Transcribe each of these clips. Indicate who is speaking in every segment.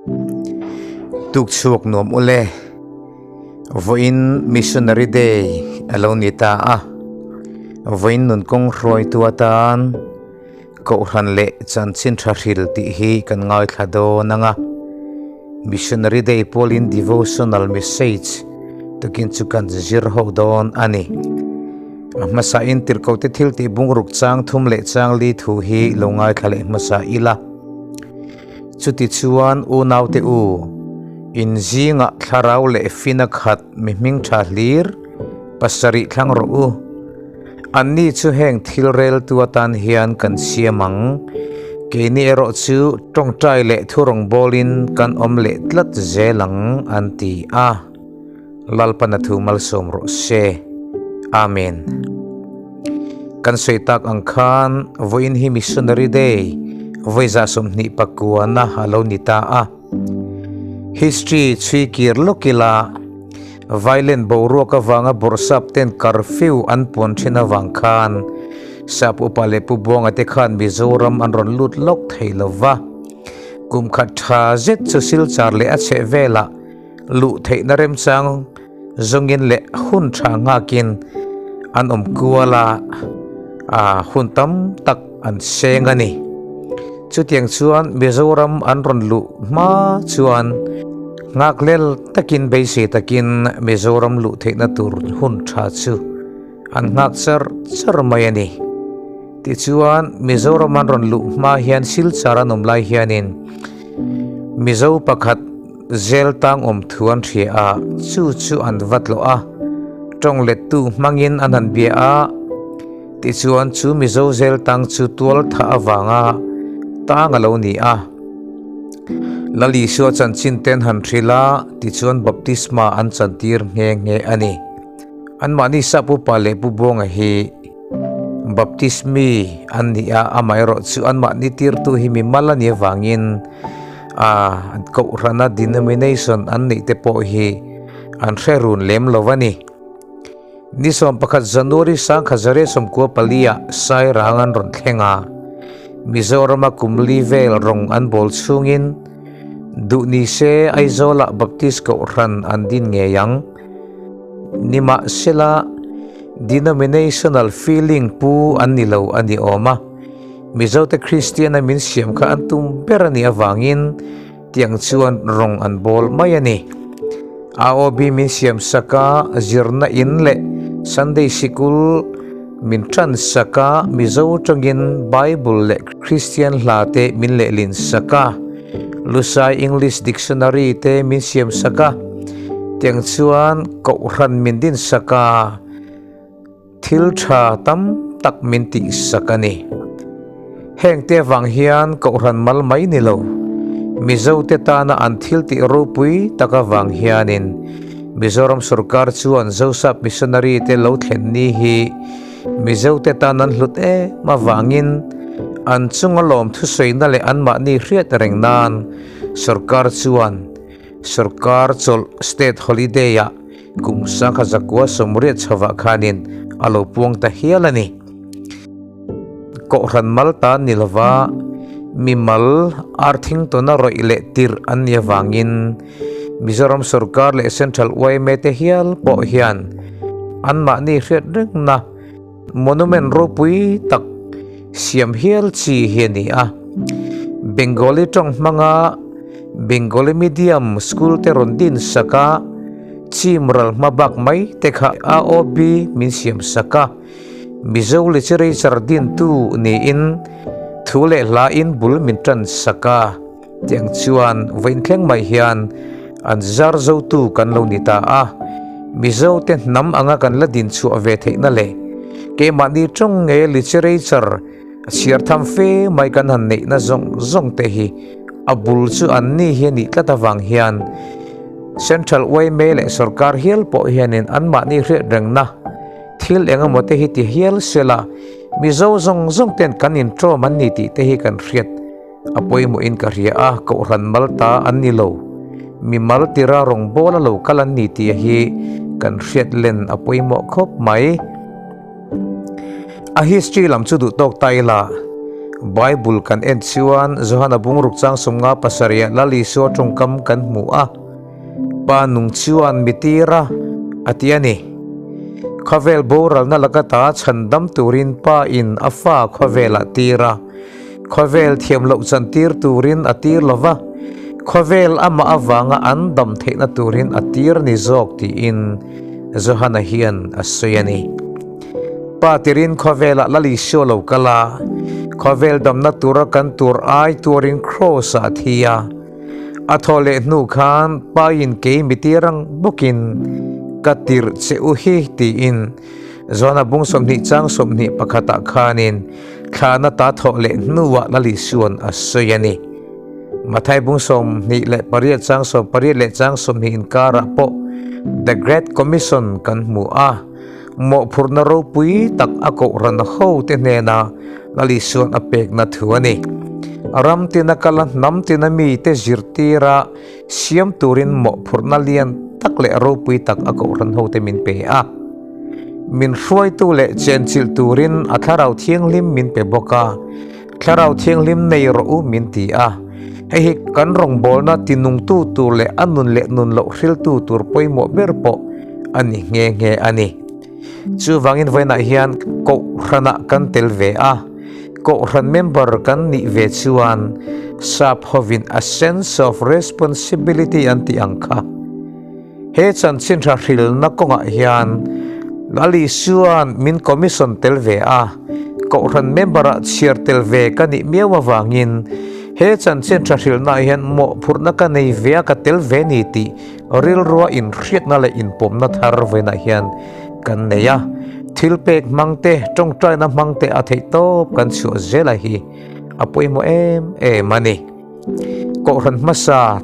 Speaker 1: Tuk chhuak nuam ule. Vawiin Missionary Day a lo ni ta a. Vawiin nun kawng hruaitu atan Kohhran leh chanchin tha hril tih hi kan ngaithla dawn ang a. Missionary Day pawlin devotional message tukin chu kan zir ho dawn a ni. A hmasain tirhkohte thil tih bungruk chang thum leh chang li thu hi lo ngaithla leh hmasa ila. Chutichuan unaute u, in zingah thlarau leh fina khat mi hming tha hlir pasarih thlang rawh u. Anni chu heng thil reltu atan hian kan siam ang. Keini erawh chu tawngtai leh thurawngbawlin kan awm leh tlat zel ang, an ti a. Lalpana thu malsawm rawh se. Amen. Kan sawi tak ang khan vawiin hi Missionary Day vawi 29 na a lo ni ta a. History chhui kir lawk ila violent boruak avanga bawrhsap ten curfew an puan thin avang khan Sap upa leh Pu Buanga te khan Mizoram an rawn lut lawk thei lova. Kum khat tha zet chu Silchar leh a chheh velah luh theihna remchang zawngin leh hun tha nghakin an awm kual a, a hun tam tak an seng a ni. Chutiang chuan Mizoram an rawn luh hma chuan nghakhlel takin beisei takin Mizoram luh theihna tur hun tha chu an nghak char char mai a ni. Tichuan Mizoram an rawn luh hma hian Silchar an awm lai hianin Mizo pakhat Zel tang awm thu an hria a, chu chu an va tlawh a, tawng lettu hmangin an han bia a, tichuan chu Mizo zel tang chu tual thah avanga tang a lo ni a. Lal Isua chanchin ten han hrilh a, tichuan baptisma an chantir nghe nghe a ni. Anmahni sap upa leh Pu Buanga hi Baptist mi an ni a, amaherawh chu anmahni tirtu hi mi mal a nih avangin a kohhrana denomination an neih te pawh hi an hre run lem lo a ni. Ni 11 January 1994 ah Sairang an rawn thleng a, Mizorama kum li vel rawng an bawl chhungin duh ni se Aizawlah Baptist kohhran an din ngei ang. Nimahsela, denominational feeling pu an ni lo a ni awm a, Mizote Kristiana min siam kha an tum ber a nih avangin tiang chuan rawng an bawl mai a ni. AOB min siam sak a, zirna in leh Sunday sikul min tan sak a, Mizo tangin Bible leh Kristian hla te min lehlin sak a, Lusai English Dictionary te min siam sak a, tiang chuan kohhran min din sak a, thil tha tam tak min tih sak a ni. Heng te avang hian kohhran mal mai ni lo, Mizo te tana an thil tih ropui tak avang hianin Mizoram sorkar chuan Zosap Missionary te lo thlen ni hi Mizo te tan an hlut em avangin an chunga lawm thusawiina leh anmahni hriat reng nan sorkar chuan sorkar chawlh state holiday ah kum sangha zakua sawmriat chhovah khanin a lo puang ta hial a ni. Kohhran mal tan ni lova mimal arthing tawna rawih leh tirh an nih avangin Mizoram sorkar leh Central yma te hial pawh hian anmahni hriat rengna monument ropui tak siam hial chi hi a ni a. Bengali tawng hmanga Bengali medium school te rawn din sak a, chim ral hma bak mai te kha AOB min siam sak a. Mizo literature dintu niin thu leh hla in bul min tan sak a. Tiang chuan vawiin thleng mai hian an zar zotu kan lo ni ta a, Mizo te hnam anga kan la din chhuah ve theihna leh keimahni tawng nge literature chhiar tham fe mai kan han neihna zawng zawng te hi a bul chu an ni hi a nih tlat avang hian Central yma leh sorkar hial pawh hianin anmahni hriat rengna thil eng emaw te hi ti hial sela Mizo zawng zawng ten kan intawm an ni tih te hi kan hriat A pawimawhin ka hria a, Kohhran mal ta an ni lo. Mi mal tira rawngbawla lo kal an ni tih hi kan hriat len a pawimawh khawp mai. A history lam chu duh tawk ta ila. Bible kan en chuan Johana bungruk chang sawmnga pasarih Lal Isua tawngkam kan hmu a, Pa nung chuan mi tir a, a ti a ni. Khawvel boralna laka ta chhandam turin Pa in a fa khawvelah tir a, khawvel thiam loh chan tir turin a tir lo va, khawvel amah avanga an dam theihna turin a tir ni zawk tiin Johana hian a sawi a ni. Pa tirin khawvelah Lal Isua lo kal a, khawvel damna tura kan tur ai tuarin Kraws-ah a thi a. A thaw leh hnu khan Pain kei mi tir ang bawkin ka tirh che u hi tiin Johana bung 20 chang 21 ah khanin thlahna ta thawh leh hnuah Lal Isua'n a sawi a ni. Mathai bung 28 chang 18 leh chang 20 inkarah pawh The Great Commission kan hmu a. Mawhphurhna ropui tak a kohhran hote hnena Lal Isua'n a pekna thu a ni. Ram tina kala hnam tina mite zirtira siam turin mawhphurhna lian tak leh ropui tak a kohhran hote min pe a. Min hruaitu leh chenchilh turin a Thlarau Thianghlim min pe bawk a. Thlarau Thianghlim nei rawh u min ti a. Hei hi kan rawngbawlna tinungtu tur leh a nun leh nun loh hriltu tur pawimawh ber pawh a ni nghe nghe a ni. Chuvangin vawiinah hian Kohhranah kan tel ve a, Kohhran member kan nih ve chuan sap hovin a sense of responsibility an tih ang kha. He chanchin tha hrilna kawngah hian Lal Isua'n min commission tel ve a, Kohhran member-ah chhiar tel ve ka nih miau avangin he chanchin tha hrilnaah hian mawhphurhna ka nei ve a, ka tel ve ni tih rilrua inhriatna leh inpawmna thar vawiinah hian kan nei a. Thilpek hmang te, tawngtaina hmang te a theih tawp kan chhuah zela hi a pawimawh em em a ni. Kohhran hmasa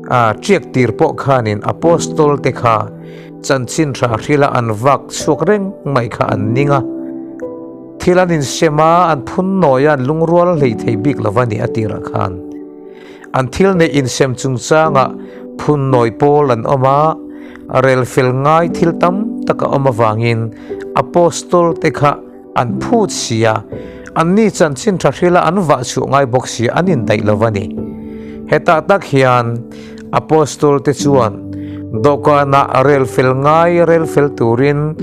Speaker 1: a tiak tir pawh khanin Apostol te kha chanchin tha hrila an vak chhuak reng mai kha an ning a. Thil an insem a, an phun nawi a, an lungrual hlei thei bik lo va ni a tirah khan. An thil neih insem chungchangah phun nawi pawl an awm a, rel fel ngai thil tam tak a awm avangin Apostol te kha An phut si a, anni chanchin tha hrila an vah chhuah ngai bawk si an indaih lo a ni. Hetah tak hian Apostol te chuan dawhkanah rel fel ngai rel fel turin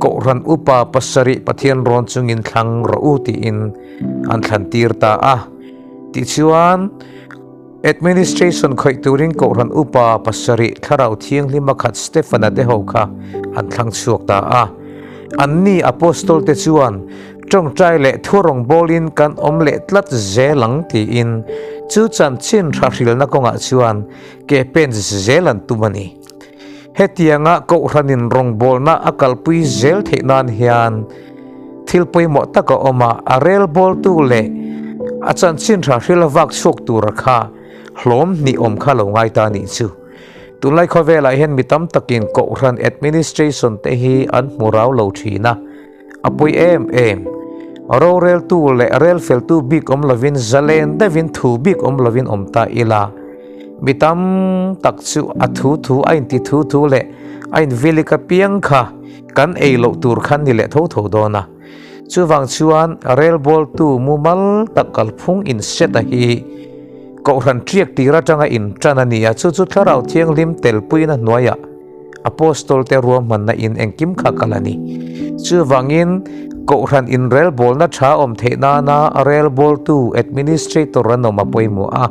Speaker 1: Kohhran upa pasarih Pathian rawn chungin thlang rawh u tiin an thlan tir ta a. Tichuan, Administration khawih turin Kohhran upa pasarih Thlarau Thianghlima khat Stefana te ho kha an thlang chhuak ta a. Anni Apostol te chuan tawngtai leh thu rawngbawlin kan awm leh tlat zel ang tiin chu chanchin thahrilna kawngah chuan ke pen zel an tum a ni. Hetianga Kohhranin rawngbawlna a kalpui zel theih nan hian thil pawimawh tak a awm a, a relbawltu leh a chanchin tha hril vak chhuak tura kha hlawm hnih awm kha lo ngai ta nih chu. Tunlai khawvelah hian mi tam takin Kohhran administration te hi an hmu rau lo thin a, a pawi em em. Roreltu leh relfeltu bik awm lovin zalen deuhin thu bik awm lovin awm ta ila, mi tam tak chu a thu thu a inti thu thu leh a invilik apiang kha kan ei loh tur khan ni leh tho tho dawn a. Chuvang chuan relbawltu mumal tak kalphung inset a hi Kohhran ṭiak tir aṭanga inṭan a ni a, chu chu Thlarau Thianghlim telpuina hnuaiah Apostol te ruahmanna in engkim kha kal a ni. Chuvangin Kohhran inrelbawlna tha awm theih nana relbawltu, administrator, an awm a pawimawh a.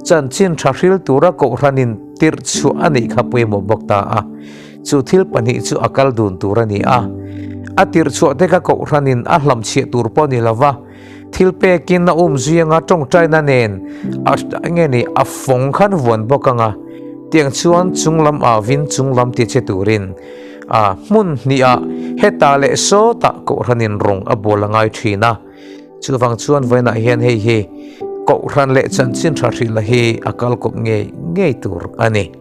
Speaker 1: Chanchin tha hril tura Kohhran in tirh chhuah a nih kha pawimawh bawk ta a. Chu thil pahnih chu a kal dun tur a ni a. A tirh chhuah te kha Kohhran in a hlamchhiah tur pawh ni lova, thil pekin a um zui anga tawngtaina nen a nge ni a fawng khan vuan bawk anga tiang chuan chunglam ah vin chunglam ti che turin a hmun hnih ah hetah leh sawtah kohhranin rawng a bawl a ngai thin a chuvang chuan vawiinah hian hei hi kohhran leh chanchin tha hrilh hi a kal kawp ngei ngei tur a ni.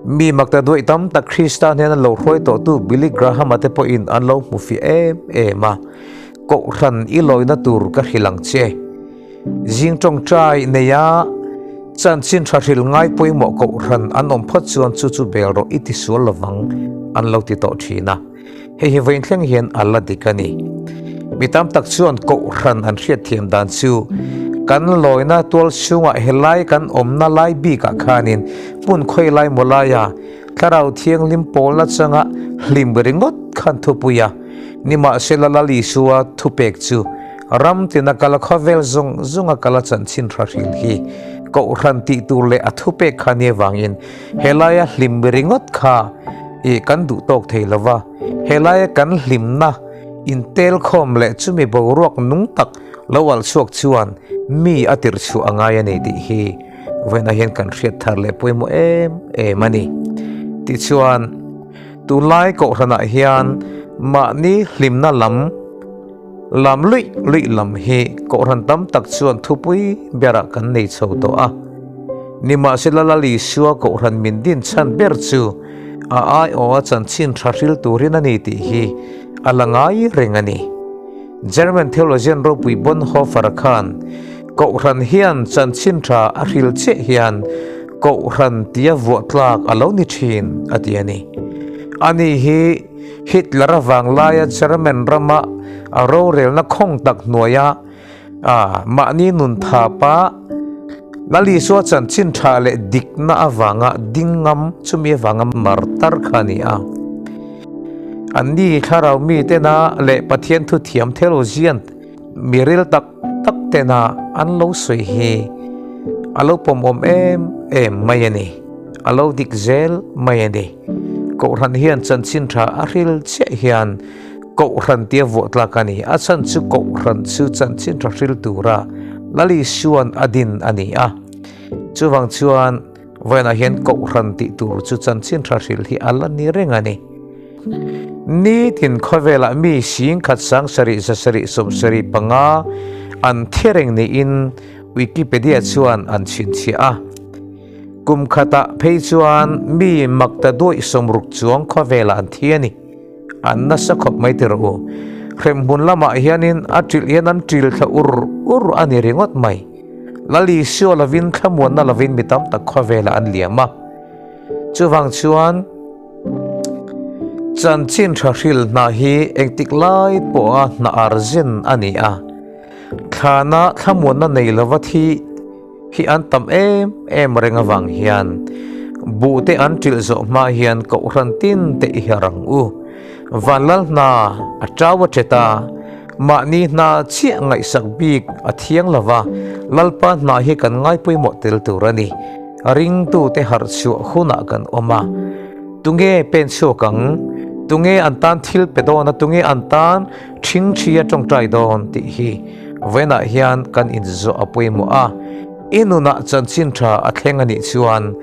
Speaker 1: Mi makta duaih tam tak Krista hnena lo hruai tawhtu Billy Graham-a te pawhin an lo hmu fiah em em a, Kohhran i lawina tur ka hrilh ang che. Zing tawngtai neia chanchin tha hrilh ngai pawimawh kohhran an awm phawt chuan chu chu bel rawh i tisual lovang an lo ti tawh thin a. Hei hi vawiin thleng hian a la dik a ni. Mi tam tak chuan kohhran an hriatthiam dan chu kan lawina tual chhungah helai kan awmna lai bikah khanin hmun khawi lai maw laia Thlarau Thianghlim pawlna changa hlim ringawt khan thupui a, nimahsela Lal Isua thupek chu ram tina kala khawvel zawng zawnga kala chanchin hra hril hi kohhran tih tur leh a thupek kha nia vangin helaia hlim ringawt kha i kan duh tawk thei lova, helaia kan hlimna intelkhawm leh chumi boruak nung tak lo alh chhuak chuan mi a tirh chhuah a ngai a ni tih hi vawiinah hian kan hriat thar leh pawimawh em em a ni. Tichuan, tunlai kohhranah hian mahni hlimna lam lam luih luih lam hi kohhran tam tak chuan thupui berah kan nei chho tawh a. Nimahsela Lal Isua kohhran min din chhan ber chu a aiawha chanchin tha hril turin a ni tih hi a la ngai reng a ni. German theologian ropui Bonhoeffer-a khan Kohhran hian chanchin tha a hril chiah hian Kohhran tia vuah tlak a lo ni thin, a ti a ni. Ani hi Hitler-a vanglaia German rama a rorelna khawng tak hnuaia a mahni nun thapa Lal Isua chanchin tha leh dikna avanga ding ngam chumi avanga martar kha a ni a. Anni thlarau mitena leh Pathian thuthiam theologian Miril tak tak tena an lo sawi hi a lo pawmawm em em mai a ni, a lo dik zel mai a ni. Kohhran hian chanchin tha a hril chiah hian Kohhran tia vuah tlak a ni. A chhan chu Kohhran chu chanchin tha hril tura Lal Isua'n a din a ni a. Chuvang chuan Vawiinah hian Kohhran tih tur chu chanchin tha hril hi a la ni reng a ni. Nitin khawvelah mi singkhat sangsarih zasarih sawmsarih panga an thi reng niin Wikipedia chuan an chhinchhiah a. Kum khatah phei chuan mi makta duaih sawmruk chuang khawvelah an thi a ni. An nasa khawp mai ti rawh u. Hremhmun lamah hianin a ṭilh hian an ṭil thla ur ur a ni ringawt mai. Lal Isua lovin thlamuanna lovin mi tam tak khawvelah an liam a. Chuvang chuan Chanchin tha hril hna hi engtik lai pawha hna arzen a ni a, thlana thlamuanna nei lova thi hi an tam em em reng avang hian buhte an ṭilh zawh hma hian kohhran tin te i her ang u. Vanlal hna a ṭau a ṭet a, mahni hna chiah ngaihsak bik a thiang lova, Lalpa hna hi kan ngaipawimawh tel tur a ni. Ringtute harh chhuah hunah kan awm a, tunge pen chhuak ang, tunge an tan thil pe dawn a, tunge an tan ṭhingṭhi a ṭawngṭai dawn tih hi vawiinah hian kan inzawh a pawimawh a. I nunah chanchin ṭha a thleng a nih chuan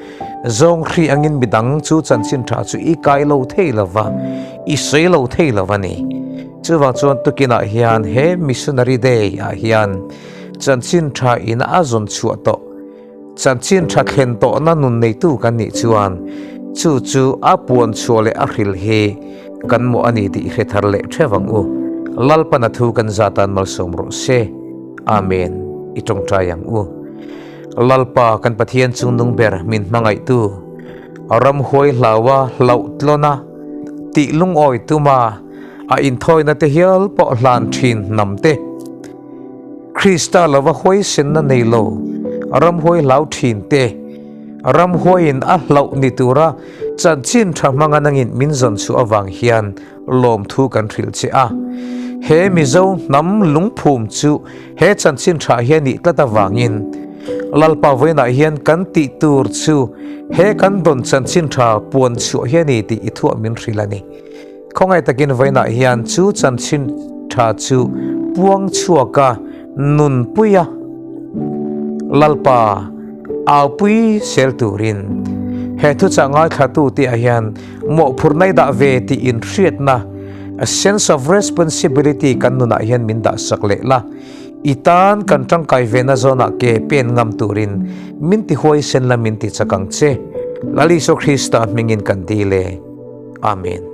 Speaker 1: zawng hri angin midang chu chanchin ṭha chu i kai lo thei lo va, i sawi lo thei lo a ni. Chuvang chuan tukinah hian he Missionary Day ah hian chanchin ṭha ina a zawn chhuah tawh Chanchin tha thlen tawhna nun neitu kan nih chuan chu chu a puan chhuah leh a hril hi kan mawh a ni tih hre thar leh theuh ang u. Lalpana thu kan zatan malsawm rawh se. Amen. I tawngtai ang u. Lalpa kan Pathian chungnung ber min hmangaihtu, ramhuai hlaua hlauh tlawna tih lungawi tuma a inthawina te hial pawh hlan thin hnam te, Krista lova huaisenna nei lo, ramhuai hlau thin te, ramhuaiin a hlauh ni tura chanchin tha hmanga nangin min zawn chhuah avang hian lawmthu kan hrilh che a. He Mizo hnam lungphum chu he chanchin tha hian nih tlat avangin Lalpa vawiinah hian kan tih tur chu he kan dawn chanchin tha puan chhuah hi a ni tih i thuah min hrilh a ni. Khawngaih takin vawiinah hian chu chanchin tha chu puang chhuak a, nunpui a, Lalpa aupui sel turin he thuchah ngaithlatu tih ah hian mawhphurhna i dah ve tih inhriatna, a sense of responsibility, kan nunah hian min dahsak leh la, i tan kan tangkai vena zawnah ke pen ngam turin min ti huaisen la min ti chak ang che. Lal Isua Krista hmingin kan dil e. Amen.